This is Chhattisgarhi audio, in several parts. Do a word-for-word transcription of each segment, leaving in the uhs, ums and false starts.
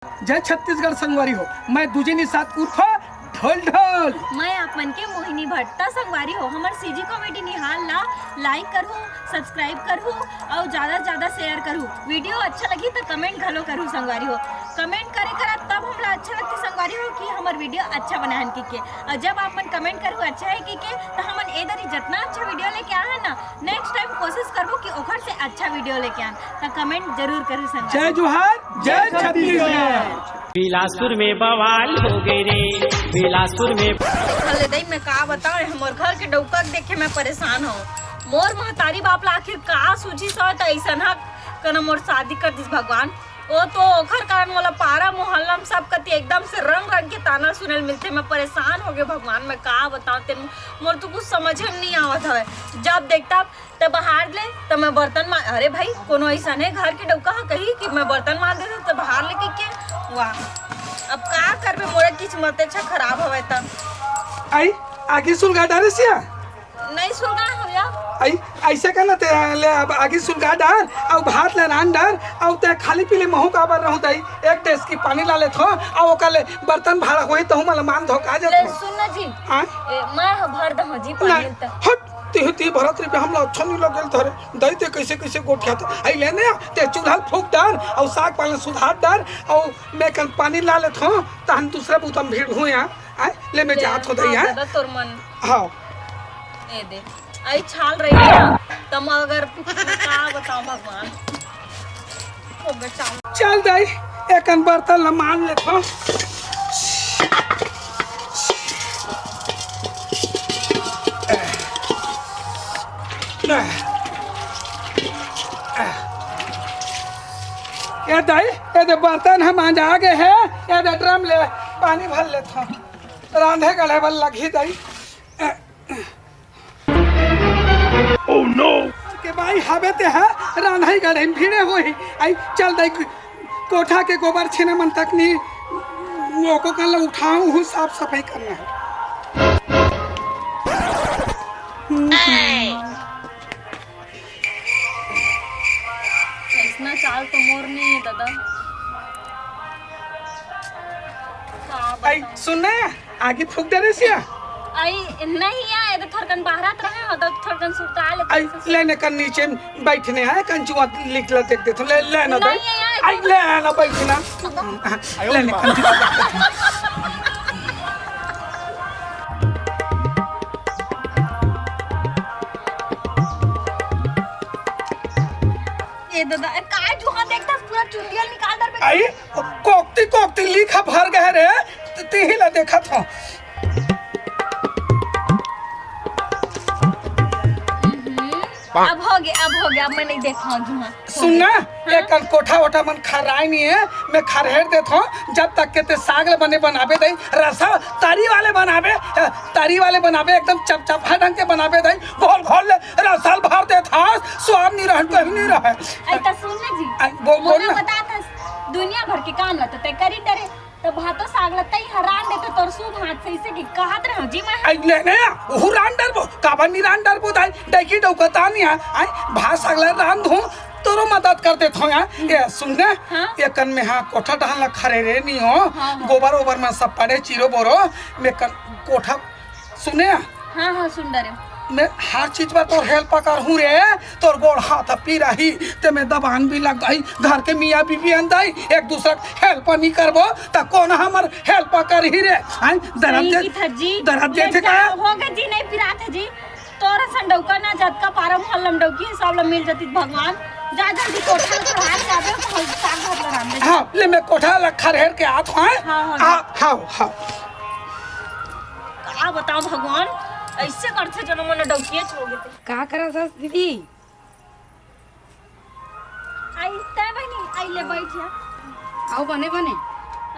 जय छत्तीसगढ़ संगवारी हो, मैं दूजे निषाद उर्फ ढोल ढोल। मैं आप मन के मोहिनी भट्ट। त संगवारी हो, हमर सीजी कॉमेडी निहाल ला like करहू, subscribe करहू अउ ज्यादा से ज्यादा share करहू। Video अच्छा लगही त comment घलो करहू संगवारी हो। Comment करे करा तब हमला अच्छा लगथे संगवारी हो कि हमर video अच्छा बनाहन कहिके। अउ जब आप मन comment करहू अच्छा हे कहिके, त हमन ए दरी जतना अच्छा video लेके आए हन ना, next time कोशिश करबो कि ओखर से अच्छा video लेके आन। त comment जरूर करहू संगवारी। जय जोहार, जय छत्तीसगढ़। बिलासपुर में बवाल हो गए रे, बिलासपुर में। अरे दई, मैं का बताऊं, हमर घर के डउका के देखे मैं परेशान हूँ। मोर महतारी बाप ला आखिर का सूझी सो, त अइसन ह कना मोर शादी कर दिस भगवान। वो तो ओखर कारण मोला पारा मोहल्ला में सब कति एकदम से रंग रंग के ताना सुने ल मिलथे। मैं परेशान हो गए भगवान, मैं का बताऊं तेन, मोर तो कुछ समझ में नहीं आवत हवे। जब देखता त बहार ले, त मैं बर्तन मा-, अरे भाई, कोनो अइसने घर के डउका ह कही कि मैं बर्तन मांज देथंव, त बहार ले कहिके। वाह, अब का करबे, मोरे किस्मते अच्छा खराब हवय त। आई, आगी सुलगा डारे सिया। नहीं सुलगा हवय। आई, अइसे कर ना ते, ले अब आगी सुलगा डार, अउ भात ले रांध डार, अउ ते खाली पीली महू काबर रहूं तई, एक डेसकी पानी ला लेथंव, अउ ओकर ले बर्तन भाड़ा होही, तहू मन ला मांज धो का ले जथे। सुन ना जी, हाँ? ए, मैं ह भर दहूं जी ना, पानी त। हट, तिही तिही भरत रहिबे, हमला अच्छा नहीं लगेल धरे। दई ते कइसे कइसे गोठियात। आई ले ने, ते चूल्हा ल फूंक डार, अउ साग पान ल सुधार डार, अउ मैं कन पानी ला लेथंव, तहन दूसरा बुता म भीड़ हुए आ। आय, ले मैं जात हूं दई, हाँ, हाँ। दादा तोर मन। हाँ। ए दे, आई छाल रही ना, त मगर का बताऊं भगवान। चल दाई, एकन बर्तन ल मांज लेथंव। ए दाई, ए दे बर्तन ह मांजा गे हे, ए दे ड्रम ले पानी भर लेथंव। रांधे गढ़े बर लगही दाई। Oh no! के भाई हवे ते हा रांधई गढ़ई म भीड़े होही। आई चल दाई, कोठा के गोबर छेना मन तक नी, ओको कन ल उठाहूं, साफ सफाई करना हे। अइसना चाल तो मोर नहीं है दादा। का आई बताऊं? सुन ना, आगी फूंक डारे सिया। आई नहीं आ, ए तो थोड़कन बहारत रहे हो, तो थोड़कन सुलगा लेते आई, हैं। ले ने कन नीचे बैठने आए, कंचुआ लिख ला देख देथंव, ले, ले ना नहीं, दे। ये, ये, आई, ले ना बैठना। ले ने कन ए दादा, ए, काय जुहा देखता, पूरा चुंदिया निकाल दर बे। आई, कोकती कोकती लिखा भर गए रे, त-, तिही ला देखत हंव। हम्म, अब हो गया, अब हो गया, अब मैं नहीं देख पाऊँ जुहा। सुन ना, हाँ? एकन कोठा वोठा मन खराय नहीं है, मैं खरहेर देथंव, जब तक के ते साग ले बने बनाबे दई, रसा तरी वाले बनाबे, अ, तरी वाले बनाबे, एकदम चपचपा ढंग के बनाबे दई, घोल घोल ले, रसा ल भर देथस, स्वाद नहीं रहन, कहीं नहीं रहे। आई त सुन ना जी, आई, बो-, बोल मोला ना। बता था, दुनिया भर के काम ला तो तय करी डरे, त भातो साग ला तई हरान देते तोर शुभ हाथ से, इसे की कहत रहो जी मैं। आई ले ने, ओहू रान डरबो, काबर नहीं रान डरबो दाई, डैकी डौका तानिया, आई भात साग ला रान धो, तोरो मदद कर देथंव यार। ये सुन ने, हाँ? ये कन में हाँ कोठा डहन ला खरे रे नहीं हो, हाँ, हाँ। गोबर ओबर में सब पड़े चिरो बोरो, मैं कन कोठा सुने। हाँ, हाँ, सुन डरे। मैं हर चीज में तोर help करहूँ रे, तोर गोड़ हाथ पीराही, ते में दबान भी लग गई, घर के मियाँ बीबी अंदर एक दूसरा help नहीं करबो, त कौन हमर help करही रे? हैं? दरद सही दे, की था जी, दरद ये देथे का? जा-, हो गए जी, नहीं पिरात है जी। तोर असन डौका ना जतका पारा मोहल्ला में डौकी है, सब ला मिल जतिस भगवान। जा जल्दी कोठा में चढ़ा के आबे, हम साग भात ला रांधे। हाँ, ले मैं कोठा ला खरहेर के आत हूँ, हैं? हाँ, हाँ। आ, हाँ, हाँ। का बताओ भगवान, ऐसे करथे जनो मन डौकिए छोड़ देते। का करत हस दीदी? आई तय बहिनी, आई ले बैठ जा। आओ बने बने।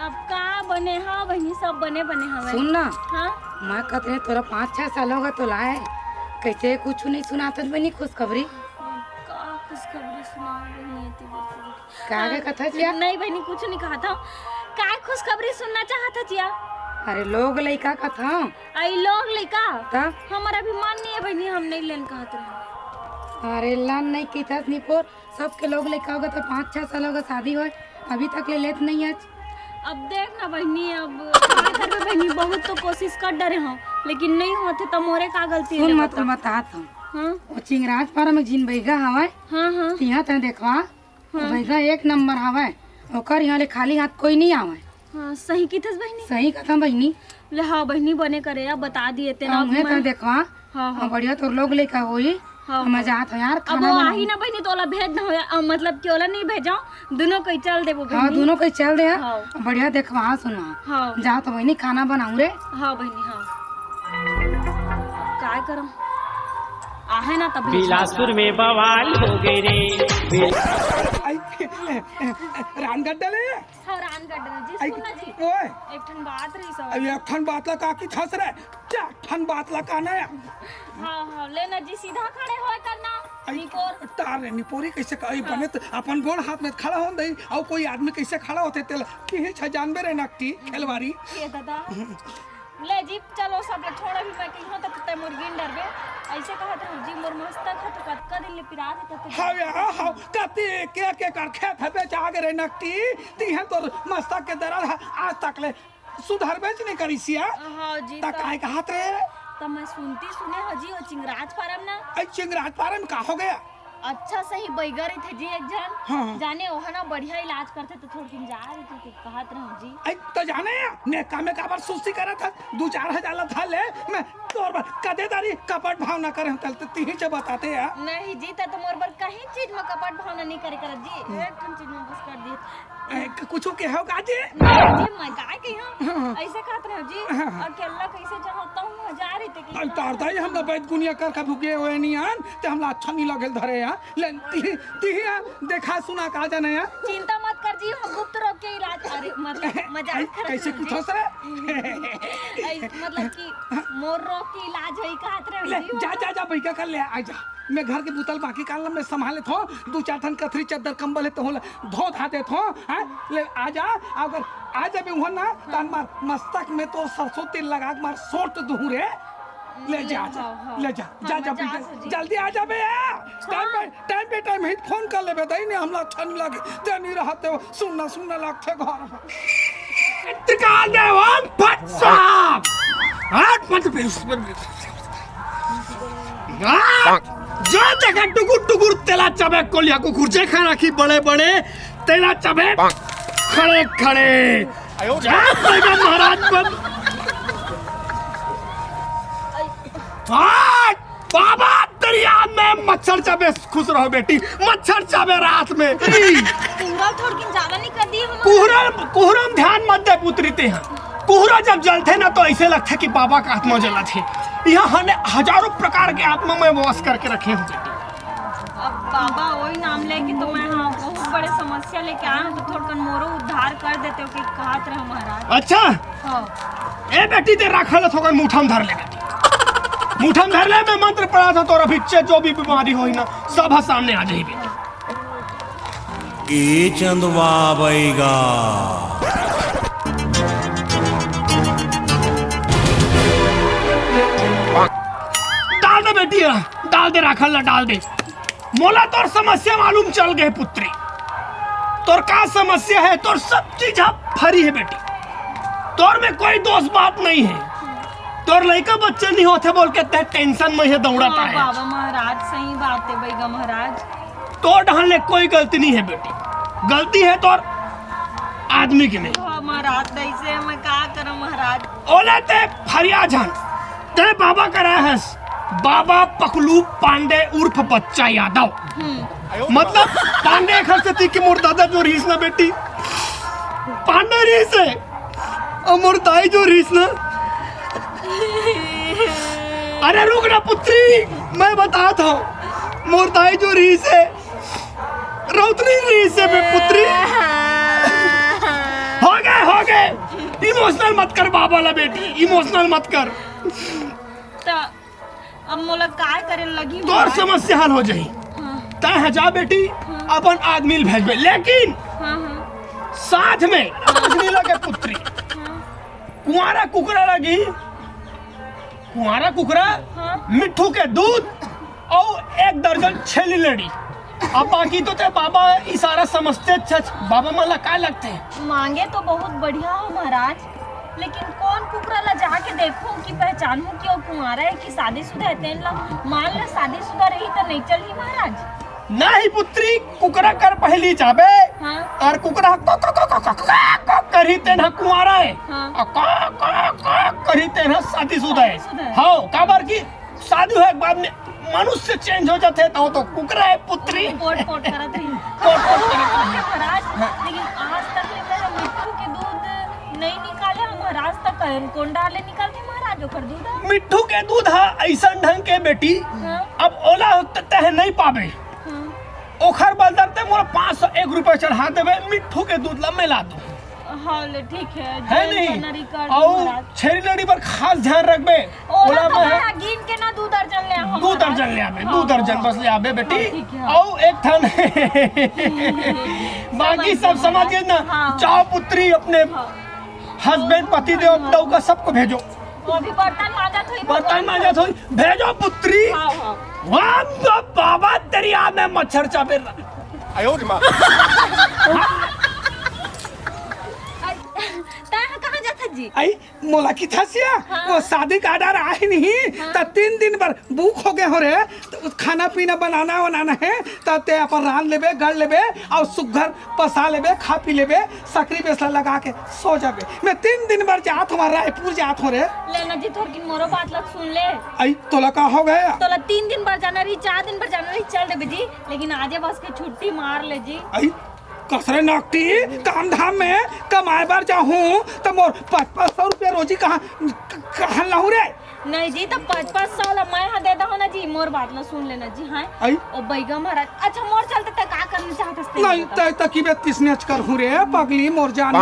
अब का बने, हाँ बहिनी, सब बने बने हवे। सुन ना, हाँ? मैं कहत रहे तोरा पाँच छह साल होगा तो लाए, कैसे कुछ नहीं सुनात हस बहिनी खुशखबरी? का खुशखबरी सुनाओ बहिनी, इतनी बड़ी का के कथा जिया? नहीं बहिनी, कुछ नहीं कहत हूँ। का खुशखबरी सुनना चाहत है जिया? अरे लोग लइका कथा। आई लोग लइका? तब? हमर अभी मन नहीं है बहिनी, हम नहीं लेन कहत रहे। अरे लन नहीं किथस निपोर, सबके लोग लइका होगा तो पाँच छह साल होगा शादी होए, अभी तक ले लेत नहीं है। अब देख ना बहिनी, अब का करबे बहिनी, बहुत तो कोशिश कर डरे हंव, लेकिन नइ होत हे, त मोरे का गलती हे सुन, मैं बता। तुमला बतात हंव। हाँ? वो चिंगराज पारा में जिन बइगा हवय, हाँ, हाँ। तिहां तैं देखवा, हाँ। बइगा एक नंबर हवय, ओकर इहां ले खाली हाथ कोई नइ आवय। हाँ, सही कहिथस बहिनी। सही कथंव बहिनी। ले हाँ बहिनी, बने करे या, बता दिए तेन अब उहें मैं तैं देखवा, हाँ, हाँ। हाँ, बढ़िया तोर लोग लइका होही। हाँ, अब मैं हाँ। जात हंव यार, अब खाना वो बनाहूं। आही ना बहिनी, त ओला भेज दे हो या, अ, मतलब कि ओला नइ भेजंव, दूनों कोई चल देबो हाँ, बहिनी। दूनों कोई चल दे यार। हाँ। बढ़िया देखवा, हाँ, सुनवा। हाँ। जात हंव बहिनी, खाना बनाहूं रे। हाँ बहिनी, हाँ। काय करंव? आहे ना तब भेज बिलासपुर में बवाल हो गए रे। बिल- आई, रामगढ़ डले? हाँ, रामगढ़ डले। जी, आई, सुन ना जी। ओए। एक ठन बात रहिस हवय। अब एक ठन बात ला का कहिथस रे? चार ठन बात ला काना हे। हाँ, हाँ, ले ना जी, सीधा खड़े होय करना। आई, निपोर। तार रे, निपोरी कइसे का-, आई, हाँ। बने त अपन गोड़ हाथ में खड़ा होन दई, अउ कोई आदमी कइसे खड़ा होथे तेला, किही छा जानबे रे नकटी, खेलवारी। ये दादा। ले जी, चलो सब ले छोड़, अभी मैं कहिहंव त तैं मोर गिन डरबे। अइसे कहत रहूं जी, मोर मस्तक ह तो कतका दिन ले पिरात हे, तब हाँ यार, हाँ, कति के, के कर खेत हे बेचा गे रे नकटी, तिहें तोर मस्तक के दरद ह आज तक ले सुधरबेच नइ करिस या। हाँ जी, त त काय कहत रे? त मैं सुनती सुने हंव जी, वो चिंगराज पारा में ना। अई चिंगराज पारा में का हो गया? अच्छा सही बइगा रहिथे जी एक झन। हाँ। जाने ओहा ना बढ़िया इलाज करथे, त थोड़किन जा रहिथे, त कहत रहूं जी। अई त जाने या, नेका में काबर सुस्ती करत हस? दू चार हजार ला धर ले, मैं तोर बर कदे दारी कपट भावना करे हंव, तल त तिही च बताते या। नहीं जी, त तो मोर बर कहीं चीज में कपट भावना नइ करे करत जी, एक ठन चीज में बस कर दिए। ए, क-, कुछू केहेव का जी? नहीं जी, मैं काय कहिहंव? हाँ, हाँ। अइसे कहत रहूं जी, हाँ, हाँ। अकेल्ला कइसे जाहूं, तहूं हजार रहिते के अरे तार दाई, हमला बैद गुनिया कर कभू गे होय नइ आन, त हमला अच्छा नइ लगे ल धरे यार। ले, तिही, तिही यार, देखा सुना का जाने यार। चिंता मत कर जी, हम गुप्त रोग के इलाज, अरे, मतलब, मजाक अई, करत कइसे रहूं जी। कहिथस रे? अई, मतलब कि मोर रोग के इलाज होई कहत रहूं ले, जी, जा, मतलब। जा, जा, बइगा कर ले, आ जा। मैं घर के बुता ल बाकी काम ल मैं संभाल लेथंव, दू चार ठन कथरी चद्दर कंबल हे त ओला धो धा देथंव, हैं? ले आ जा, अगर आ जाबे उहां ना, त मार मस्तक में तो सरसों तेल लगा के मार सोट दुहूं रे। ले जा, ले, जा, हाँ, हाँ। ले जा, हाँ, जा, मैं जा, जात हंव जी। जल्दी आ जाबे यार। हाँ। टाइम पे, टाइम पे टाइम ही फोन कर लेबे, दई ने हमला अच्छा नइ लागे, ते नइ रहत हो, सुन्ना सुन्ना लागथे घर। इंतकाल देवम फट साहब। हट मत बे, उस पर हाँ, जो जगह टुकुर टुकुर तेला चबे कोलिया कुकुर, जेखर आँखी बड़े बड़े तेला चबे खड़े खड़े। जा बेटा महाराज पर। हाँ, बाबा दरिया में मच्छर चबे, खुश रहो बेटी, मच्छर चबे रात में। पूरा थोड़किन ज्यादा नहीं कर दिए हम? कुहरम, कुहरम ध्यान मत दे पुत्री तेहा। कुहरा जब जलथे ना, तो अइसे लगथे कि बाबा का आत्मा जलत हे। इहाँ हमने हजारों प्रकार के आत्मा में वास करके रखे हंव बेटी। अब बाबा वही नाम लेके तो मैं, हाँ, बहुत बड़े समस्या लेके आए हंव, तो थोड़कन मोरो उद्धार कर देते हो कि कहत रहे महाराज। अच्छा? हाँ। ए बेटी, ते राखल थोकन मुठा म धर ले बेटी। मुठा म धर ले, मैं मंत्र पढ़त हंव, तोर अभी चे जो भी बीमारी होही ना, सब ह सामने आ जाही बेटी। ए चंदवा बइगा। डाल दे बेटी, डाल दे राखल ला, डाल दे। मोला तोर समस्या मालूम चल गे पुत्री। तोर का समस्या हे, तोर सब चीज ह फरी हे बेटी। तोर में कोई दोष बात नइ हे। तोर लइका बच्चा नइ होत हे बोल के ते tension में हे दौड़त हाँ, हे। बाबा महाराज, सही बात हे बइगा महाराज। तोर डहन ले कोई गलती नइ हे बेटी, गलती हे तोर आदमी के नहीं। हाँ महाराज, त अइसे मैं का करंव महाराज? ओला ते फरिया झन, ते बाबा करा हस, बाबा पकलू पांडे उर्फ बच्चा यादव। हम्म। मतलब पांडे एखर सेती कि मोर दादा जो रहिस ना बेटी, पांडे रहिस हे, अउ मोर दाई जो रहिस ना, अरे रुक ना पुत्री, मैं बतात हंव, मोर दाई जो रहिस हे, रौतनी रहिस हे बे पुत्री। हो गे, हो गे, emotional मत कर बाबा ला बेटी, emotional मत कर। त अब मोला काय करे लगही तोर महाराज? समस्या हल हो जाही। हाँ। तैं ह जा बेटी, हाँ। अपन आदमी ल भेजबे, लेकिन हाँ, हाँ। साथ में कुछ नइ लगे पुत्री। हाँ। कुंवारा कुकरा लगही, कुंवारा कुकरा, हाँ। मिट्ठू के दूध अउ एक दर्जन छेली लेड़ी। अब बाकी तो ते बाबा इशारा समझते। अच्छा, अच्छा, बाबा मन ला का लगथे? मांगे तो बहुत बढ़िया हो महाराज, लेकिन कौन कुकरा ला जाके देखूं कि पहचानूं कि वो कुंवारा है कि शादीशुदा है? तेन ला मान ले शादीशुदा रही तो नहीं चलही महाराज। नहीं पुत्री, कुकरा कर पहली जाबे। हाँ। और कुकरा को, को, को, को, को, को, को करही, तेन ह कुंवारा है। हाँ। और को, को, को करही, तेन ह शादीशुदा है। शादीशुदा है। हाँ, काबर की शादी होए के बाद में मनुष्य चेंज हो जाथे, तो, तो कुकरा है पुत्री। कोट कोट करत रही। कोट कोट करत रही। महाराज, हाँ। लेकिन आज तक ले मेरा मिट्ठू के दूध नहीं निकाले हम महाराज, तक कौन, कौन डाले निकालथे महाराज ओकर दूध? मिट्ठू के दूध ह अइसन ढंग के बेटी, हाँ। अब ओला त-, तह नहीं पाबे। हाँ। ओखर बदल ते मोला पाँच सौ एक रुपया चढ़ा देबे, मिट्ठू के दूध ला मैं ला दूं। हाँ, ले, ठीक है, है जो नहीं? बनरी कर दो अउ महाराज। छेरी लड़ी पर खास ध्यान रखबे। ओला ओला तो मैं मैं गिन के ना दू दर्जन ले आऊं दू महाराज। दर्जन ले आबे, हाँ, दू दर्जन हाँ। बस ले आबे बेटी। हाँ, ठीक है। अउ एक ठन बाकी सब समझ गए ना? हाँ। जाओ पुत्री, अपने हाँ। हस्बैंड, पति देव, हाँ। डौका सबको भेजो। वो अभी बर्तन मांजत होई, बर्तन मांजत होई, भेजो पुत्री। हाँ, हाँ। वाह, बाबा, तेरी आँख में मच्छर चाबे रहा। आयो रे माँ। तैं ह कहाँ जाथस जी? आई, मोला किथस या? हाँ। वो शादी का ऑर्डर आए नहीं, हाँ। त तीन दिन बर बुक हो गए हो रे, त खाना पीना बनाना वनाना है, त तैं अपन रांध लेबे, गढ़ लेबे, अउ सुग्घर पसा लेबे, खा पी लेबे, सकरी बेसला लगा के सो जाबे। मैं तीन दिन बर जात हूँ, रायपुर जात हूँ रे। ले ना जी, थोरकिन मोरो बात ला सुन ले। आई, तोला का हो गया? तोला तीन दिन बर जाना रही, चार दिन बर जाना रही, चल देबे जी, लेकिन आजे बस के छुट्टी मार ले जी। आई, कसरे नकटी, काम धाम में कमाए बर जाहूं, त मोर पाँच पाँच सौ रुपया रोजी कहाँ, कहाँ लाहूं रे? नहीं जी, त पाँच पाँच सौ ला मैं हा दे दहूं ना जी, मोर बात ला सुन लेना जी, हाँ? आई? ओ बैगा महाराज, अच्छा मोर चलते तैं का करना चाहत हस? नहीं, तैं त की बे तिसनेच करहूं रे, पगली मोर जानू।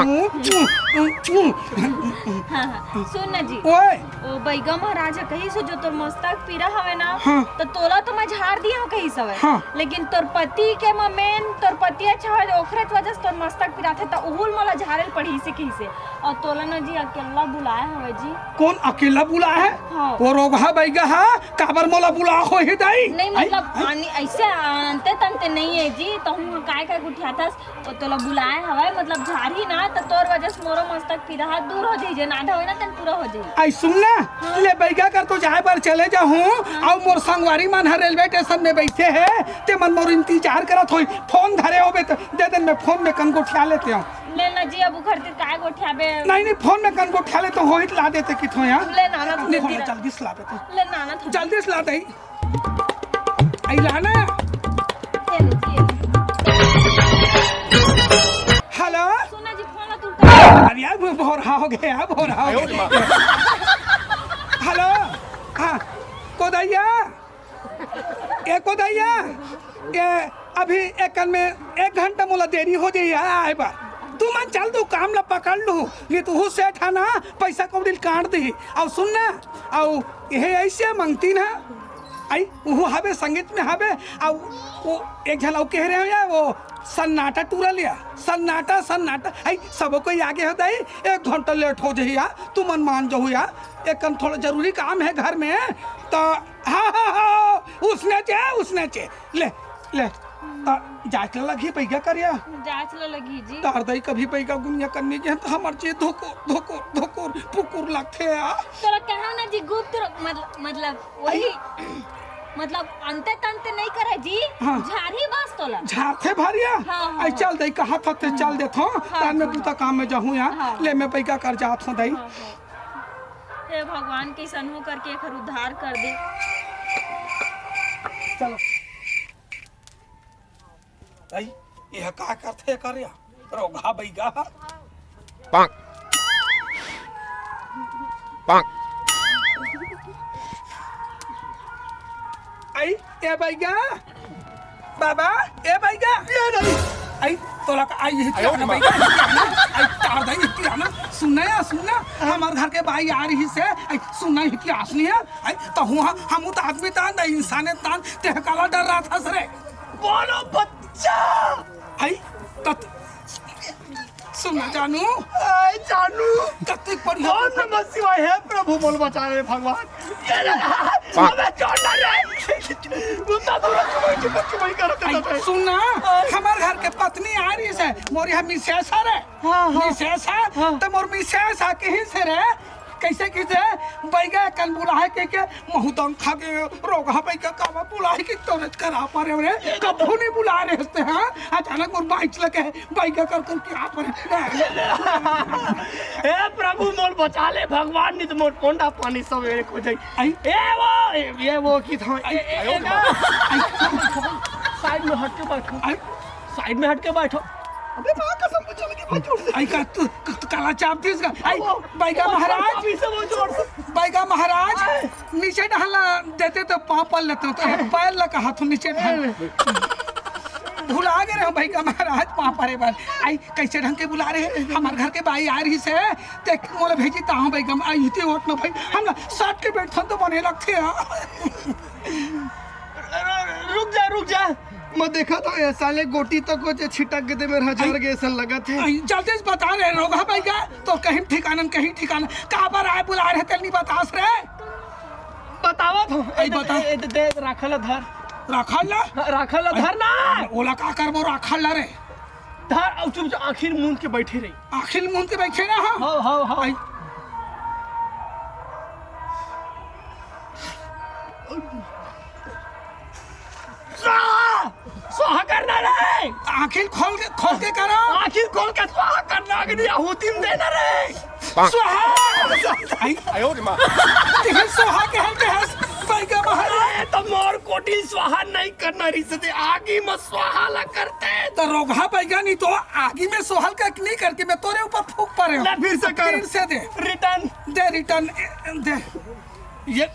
हाँ, हाँ, सुन ना जी। ओए, ओ बैगा महाराज ह कहिस हे, जो तोर मस्तक पीरा हवे ना, हाँ। त तोला तो मैं झार दिया हूँ कहिस हवे। हाँ। लेकिन तोर पति के म मेन, तोर पति अच्छा हवे, ओखरे वजह से तोर मस्तक पिराथे, त उहू ल मोला झारे ल पड़ही से कहिस हे। अउ तोला ना जी अकेला बुलाए हवे जी। कौन अकेला बुलाए हे? हाँ। वो रोगहा बैगा हा, काबर मोला बुलाए होही दाई? नहीं, आई, मतलब, आई। आनी, ऐसे अंते तंते नहीं है जी, त हूँ काय काय गुठियाथस, ओ तोला बुलाए हवय, मतलब झारही ना, त तोर वजह से मोरो मस्तक पीरा ह दूर हो जाही, जे नाधा होय ना, तेन पूरा हो जाही। आई सुन ना, हाँ। ले बैगा कर तो जाए बर चले जाहूँ, हाँ। अउ मोर संगवारी मन ह रेलवे स्टेशन में बैठे हे, ते मन मोर इंतजार करत होई, फोन धरे होबे त दे देन, मैं फोन में कन गोठिया लेते हूँ। ले ना जी, अब उखर तीर काय गोठियाबे? नहीं, नहीं, फोन में कन गोठिया लेते हूँ, होई त ला देते किथो यार। ले ना, ना, ले, फोन में जल्दी से ला देते। ले ना, ना, जल्दी से ला दे। आई ला ना। ये लो, ये लो। हेलो। सुना जी, फोन ला तू उठा। अरे यार, मैं बोर हो गया, बोर हो गया। हेलो। हाँ, कोदैया। ए कोदैया। ए, अभी एक कन में एक घंटा मोला देरी हो जाही यार आए बर। तुमन चल दो, काम ला पकड़ लू, नहीं तो हूँ सेठ हा ना, पैसा कौड़ी काट दही। अउ सुन ना, अउ यही ऐसे मंगती ना, आई, उहू हबे, संगीत में हबे, अउ वो एक झन अउ कह रहे हो यार, वो सन्नाटा टूरा लिया, सन्नाटा, सन्नाटा, आई, सबो कोई आगे हो दाई, एक घंटा लेट हो जाही यार, तुमन मान जाहू यार, एक कन थोड़ा जरूरी काम है घर में, त हाँ, हाँ, हाँ, उसने चे, उसने चे, ले, ले, त जांच ला लगही बैगा करिया। जांच ला लगही जी। तार दाई कभी बैगा गुनिया करने के त हमर जे धोकुर, धोकुर, धोकुर, पुकुर लगथे यार। तोला कहव ना जी, गुप्त रो-, मतलब, मतलब, वही, आई। मतलब, अंते तंते नहीं करे जी, हाँ। झारही बस तोला। झारथे भरिया? हाँ, हाँ, आई हाँ। चल दाई, कहा था ते चल देथो, हाँ, तान में हाँ, बूता हाँ। काम में जाहूँ यार। हाँ। ले मैं बैगा कर जात हूँ दाई। हाँ, हाँ। हे भगवान, कइसनहू करके एखर उद्धार कर दे। चलो। दाई, ये का करथे कर या? रोगहा बैगा। पाक। पाक। आई, ए बैगा। बाबा, ए बैगा। ये नहीं। आई, तोला का आई है क्या ना बैगा? आई, तार दाई, क्या ना? सुन ना यार, सुन ना। हाँ। हमार घर के बाई आ रही से। आई, सुन ना, ये क्या आसनी है? आई, तो हुआ, हम तो आदमी तान, इंसाने तान, ते काला डर रहा था सरे। बोलो बच्चा। आई, तत, सुन ना जानू। आई, जानू। कत्ते बढ़िया। ओम नमः शिवाय, हे प्रभु, मोल बचा रे भगवान। ये रे, हमें छोड़ ना रे। उतना दूर चुमई, चुमई, चुमई करत हे आई, तब। सुन ना, हाँ। हमर घर के पत्नी आ रहिस हे, मोर यहाँ मिसेस हे रे। हाँ, हाँ। मिसेस हे, हाँ। त मोर मिसेस हे, कहिस हे रे, कइसे कहिस हे, बइगा कन बुलाए कहिके, महूँ दंग खा गे, रोगहा बइगा काबर बुलाए कहिके तोरेच करा परेंव रे, कभू नइ बुलाए रहेस ते, हाँ? अचानक मोर बाइच लगे, बइगा कर कर के आ परेंव। हे प्रभु, मोर बचा ले भगवान, नइ त मोर कोंडा पानी सब एक हो जाई। आई। ए वो, ए, ये वो की था। आई, ए, ए, आई, ए, आई। साइड में हट के बैठो। आई। साइड में हट के बैठो। अबे माँ कसम, मुझे लगी भाई जोर से। आई का तू, क-, काला चाप दिस का। आई, वो, बइगा वो महाराज। चाबी से वो जोर से। बइगा महाराज, आई। नीचे डहला देते त पाँव पर लेते हो, तो ये पैर लगा हाथ नीचे डहला। भुला गे रहेंव बइगा महाराज, पाँव परे बर। आई, कइसे ढंग के बुला रहे हैं? हमर घर के बाई आ रहिस हे, ते मोला भेजी ताहूँ बइगा, आई इते ओट न भाई, हम ना सट के बैठन तो बने लगथे, हाँ। रुक जा, रुक जा, मैं देखा तो ये साले गोटी तक को जे छिटक के दे मेरा हजार आई। के ऐसा लगत हे। आई, जल्दी से बता रे, रोगहा बइगा, तो कहीं ठिकाना, कहीं ठिकाना, काबर आए बुला रहे, तेल नइ बतास रे। बतावत हूँ। आई ए, बता। ए, दे, राखल धर। राखल ला? हाँ, राखल धर ना। ओला का करबो राखल ला रे? धर, अउ चुप, आँखी मूंद के बइठे रही। आँखी मूंद के बइठे रहा? हाँ, हाँ, हाँ। आई। स्वाहा! स्वाहा करना रे! आँखी खोल के, खोल के करो। आँखी खोल के स्वाहा करना, अग्नि आहुति में देना रे। स्वाहा! आई। आयो रे माँ। तेहर स्वाहा के हल के हस, बइगा महाराज। अरे, त मोर कोती स्वाहा नइ करना रहिस ते, आगी में स्वाहा ला करते। त रोगहा बइगा नइ तो आगी में स्वाहा ल नइ करके मैं तोरे ऊपर फूँक परेंव। ले फिर से कर। फिर से दे। रिटर्न। दे रिटर्न, ए, दे। ये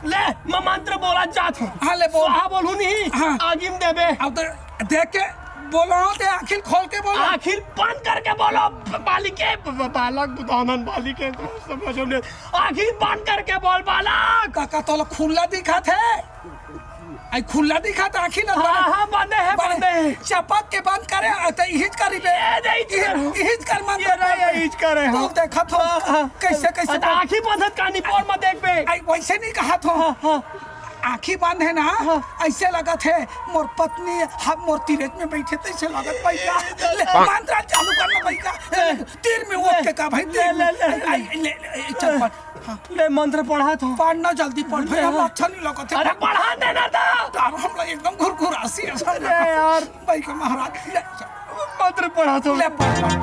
ले, मैं मंत्र बोला जात हूँ। हाँ, ले बोल। स्वाहा बोलूँ नहीं, हाँ। आगी में देबे। अब तो देख के बोलो, ते आँखी खोल के बोलो। आँखी बंद करके बोलो, ब-, बालिके, ब-, ब-, बालक, बुधानन बालिके, समझ में। आँखी बंद करके बोल, बालक। काका, तोला खुल्ला दिखत हे? आई खुल्ला दिखत हे, आँखी ला हाँ, बंद। हाँ, बंद हे, बंद। बंद हे। चपक के बंद करे, आ, त इहिच करी बे। ये नहीं इहिच, कर। इहिच कर मन ये कर नहीं, बे। इहिच करे, तू हाँ। देखत हो, हाँ, हाँ। कइसे, कइसे अच्छा, बंद। आँखी बंद हे, कानी पोर में देख बे। आई वइसे नइ कहत हो। हाँ, हाँ। आँखी बंद हे ना, हाँ। अइसे लगत हे, मोर पत्नी, हम मोर तीरेच में बइठे, तइसे लगत बइगा। ले, मंत्र चालू कर ना बइगा। ले। तीर में ओट के का भाई, तीर ले, में। ले, ले। आई, ले, ले, चल पढ़। हाँ। ले, मंत्र पढ़ा तो। पढ़ना जल्दी पढ़, ले, भइया, हाँ। अच्छा नइ लगत हे। अरे, पढ़ा देना तो। यार, हम लोग एकदम घुरघुरासी हे, सब अरे यार। बइगा महाराज, ले, चल। मंत्र पढ़ा तो। ले, पढ़, पढ़।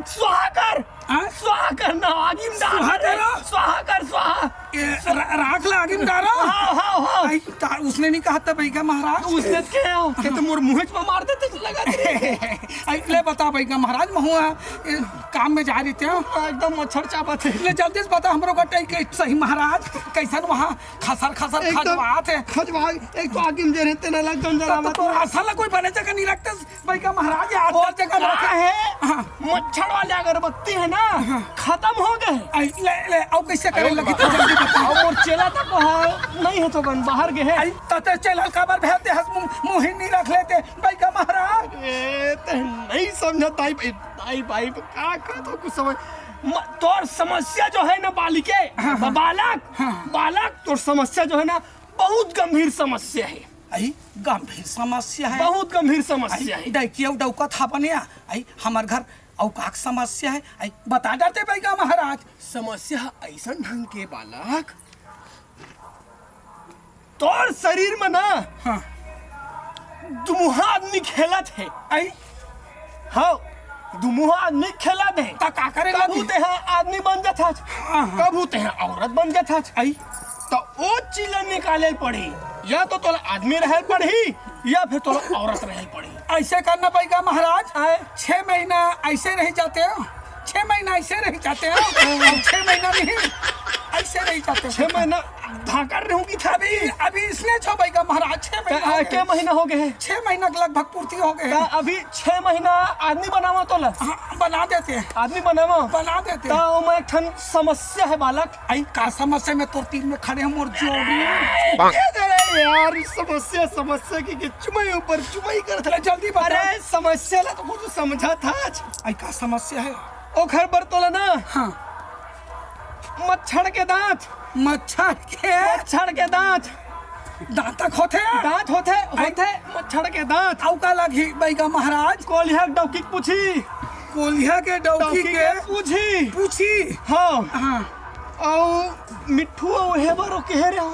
स्वाहा कर। हाँ? स्वाहा करना, आगी में डाल स्वाहा दे। करो। स्वाहा कर, स्वाहा। ए, रा-, राख ला आगी में डालो। हाँ, हाँ, हाँ। आई, ता-, उसने नइ कहा था बइगा महाराज। उसने के हो? ये तो मोर मुँह में मार देते तो लगा दे। आई, ले बता बइगा महाराज, महूँ, ए, काम में जा रहितेंव। हाँ, एकदम मच्छर चाबत हे। ले जल्दी से बता हमरो गटई के सही महाराज, कइसन वहाँ खसर खसर एकदम खजवात हे। खजवा, एक तो आगी में जे रहिथे ना, एकदम तो, जलावत तो हे। असल कोई बने जगह नइ रखते। बइगा महाराज, ये वो आदत जगह का रखे। है? हाँ। मच्छर वाली अगरबत्ती है ना, हाँ। खतम हो गे। आई, ले, ले, अउ कइसे करे लगही त जल्दी बताओ। अउ मोर चेला तक वहाँ नइ हे तो गन बाहर गे हे। आई, त ते चेला काबर भेजते हस, मुँह, मुँह ही नइ रख लेते, बइगा महाराज। ए, ते नइ समझत, दाई भाई, दाई भाई, का, का तो कुछ समझ, म-, तोर समस्या जो है ना बालिके, हाँ, हाँ। बालक, हाँ। बालक, तोर समस्या जो है ना, बहुत गंभीर समस्या है। आई, गंभीर समस्या है। बहुत गंभीर समस्या आई, है। डैकिया डौकत हा बनिया। आई, हमर घर अउ का समस्या है? आई, बता डरते बइगा महाराज। समस्या अइसन ढंग के बालक, तोर शरीर में ना हाँ। दुमुहा आदमी खेलत हे। आई, हाँ, दुमुहा आदमी खेलत हे। त का करे कभू लगही? तेहा आदमी बन जाथस, हाँ, हाँ। कभू तेहा औरत बन जाथस। आई। त ओ चीज ला निकाले ल पड़ही, या तो तोला आदमी रहे ल पड़ही, या फिर तोला औरत रहे ल पड़ही। अइसे करना बइगा महाराज, आय। छह महीना अइसे रहि जातेंव, छह महीना अइसे रहि जातेंव, अउ छह महीना नहीं, अइसे रहि जातेंव। छह महीना धाकर रहूंगी था। अभी, अभी इसने छो बइगा महाराज, छह महीना का, हो गए। के महीना हो गए हैं? छह महीना के लगभग पूर्ति हो गए का हैं। अभी छह महीना आदमी बनावा तोला? हाँ, बना देते हैं। आदमी बनावा? बना देते हैं। का ओमा एक ठन समस्या है बालक। आई, का समस्या में तोर तीर में खड़े हम और जोड़ी। अरे यार, समस्या, समस्या की, की चुमई ऊपर चुमई करत हे। जल्दी बता। अरे, समस्या ला तो कुछ समझा था आज। आई, का समस्या है? ओखर बर तोला ना हाँ। मच्छर के दांत। मच्छर के? मच्छर के दांत। दांत तक होथे? दांत होथे, होथे, मच्छर के दांत। अउ का लगही बइगा महाराज? कोलिहा के डौकी के पूछी। कोलिहा के डौकी डौकी के? के पूछी। पूछी? हाँ। हाँ। अउ मिट्ठू अउ हे बर ओ कहे रहे हो,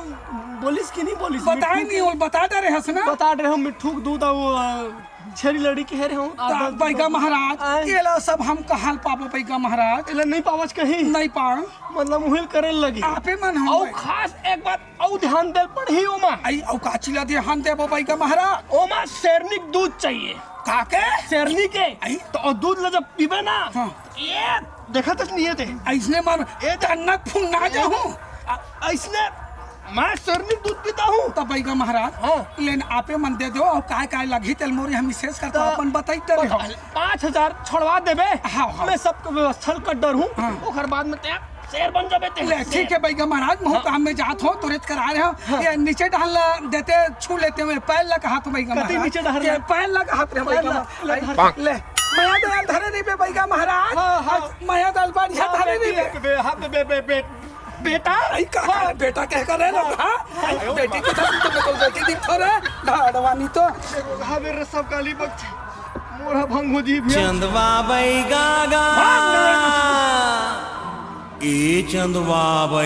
बोलिस कि नहीं बोलिस? बताए मिट्ठू नहीं, के? वो बता दे रहे हस ना। बता दे रहे हो, मिट्ठू के दूध अउ, अ, छेरी लड़ी कहे रहे हो। त बइगा महाराज, आय। ये ला सब हम कहाँ ल पाबो बइगा महाराज? एला नहीं पावच कहीं? नहीं पाव। मतलब उहिल करे लगी। आपे मन हो अउ भाई। खास एक बात अउ ध्यान देल पड़ही ओमा। आई, अउ काची ला ध्यान देबो बइगा महाराज? ओमा शेरनी के दूध चाहिए। का के? शेरनी के। आई। तो अउ दूध ला जब पीबे ना, हाँ। ये देखत नहीं है ते। अइसने मन ए दे- टन्नक फुन्ना जाहूँ। अ-, अइसने मैं शेरनी के दूध पीता हूँ। त बइगा महाराज, हाँ। लेन आपे मन दे दो, अउ काय काय लगही तेल मोरे हम विशेष कर तो त अपन बताई दे रहे हो। पाँच हजार छोड़वा देबे, हाँ, हाँ। मैं सबके व्यवस्था कर डर हूँ। हाँ। ओकर बाद में ते शेर बन जाबे ते। ले, ठीक है बइगा महाराज, महू हाँ। काम में जात हो, तुरंत करा रहे हो। हाँ। ये नीचे डहन ला देते, छू लेते हुए पैर ला कहा तो बइगा कति महाराज। नीचे डहन ये ला? पैर ला कहा तो पैर बइगा ला, महाराज। ले, ले, ले। मया दयाल धरे रहिबे बइगा महाराज। हाँ, हाँ। मया दयाल बढ़िया हाँ, धरे बेटी, रहिबे। बे-, हाँ, बे-, बे-, बे-, बेटा। आई का, हाँ। बेटा कह कर रहे लोग, हाँ? हाँ। बेटी के साथ तो बिल्कुल बेटी दिखतो रे, ढाडवानी तो। हाँ, मेरे सब गाली बक-, मोरा भंगो जी भैया। चंदवा बइगा गा। भाग रे। ए चंदवा बइगा।